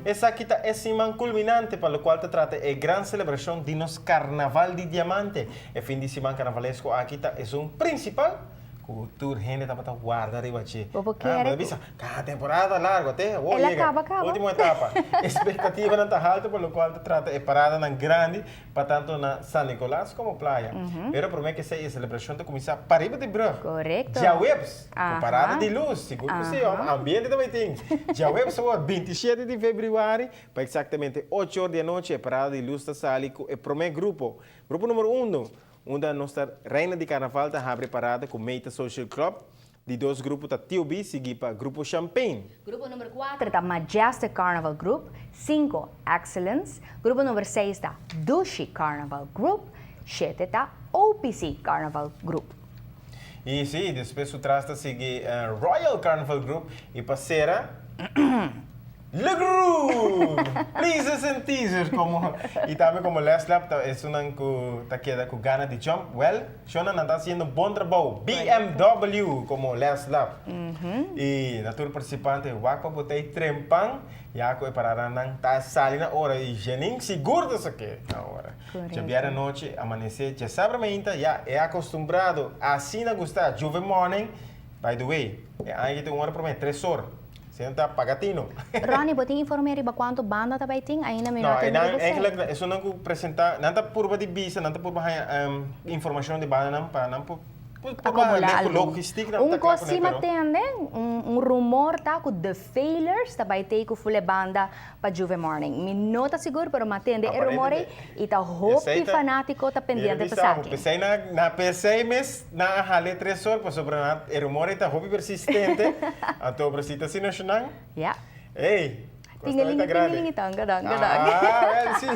Esaki ta e siman kulminante pa lokual ta trata e gran selebrashon di nos Karnaval di Diamante. E fin di siman karnavalesko aki ta esun prinsipal ku tur hende tabata warda riba dje. Bo por kere ku. Bisa, kada temporada ta largo te awor El a yega kaba kaba. ultimo etapa. Espektativanan ta haltu pa lokual ta trata e paradanan grandi pa tantu na San Nicolas komo Playa. Pero promé ku esei e selebrashon ta kuminsá pariba di brug. Korekto. Djaweps, ku parada di lus, sigur ku si, hòm, ambiente ta bai tin. Djaweps awor, 27 di febrüari, pa eksaktamente ocho or di anochi e parada di lus ta sali ku e promé grupo. Grupo numero uno, unda nos ta Reina di Carnaval ta habri parada ku Meta Social Club. Di dos grupo ta TOB sigui pa Grupo Champagne. Grupo number kuater ta Majestic Carnival Group, sinku Excellence, grupo number seis ta Dushi Carnival Group, shete ta OPC Carnival Group. I si, despues su tras ta sigui Royal Carnival Group i pa sera Le Groove! Pleasers and teasers como y tambe como Les Lab ta esunnan cu ta keda cu gana di jump. Well, shownan nan ta haciendo bon trabou. BMW como Les Lab. Y na tur participante wak pa bo ta e trempan ya cu e paradanan ta sali na ora y Jenin sigur ta sake na ora. Djabier anochi amanece djasabra mainta ya e acostumbrado asina gusta Juve Morning. By the way, e aña aki tin un ora prome, tres or. Si nan ta paga tino. Ronnie, bo tin informe riba cuanto banda ta bay tin? Ainda mi no No, a tende nan riba esey. eigenlijk esunnan cu presenta, nan ta purba di bisa, nan ta purba haña informacion di bandanan pa nan por purba Acumula lego algun. logistiek nan Un ta cla cos cune, si mi pero. tende, un un rumor ta cu The Failures ta bay tey cu ful e banda pa Juve Morning. Mi no ta sigur pero mi a tende e rumor ey Aparentemente y ta esey hopi ta fanatico ta mi pendiente pa bisa bo, esaki. pesey nan a na pesey mes nan a hala e tres or pasobra nan e rumor ey ta hopi persistente anto pero si ta asina shunan Ya. ey Tingeling cos ta grandi. tingeling tanga danga danga. Ah, wel si.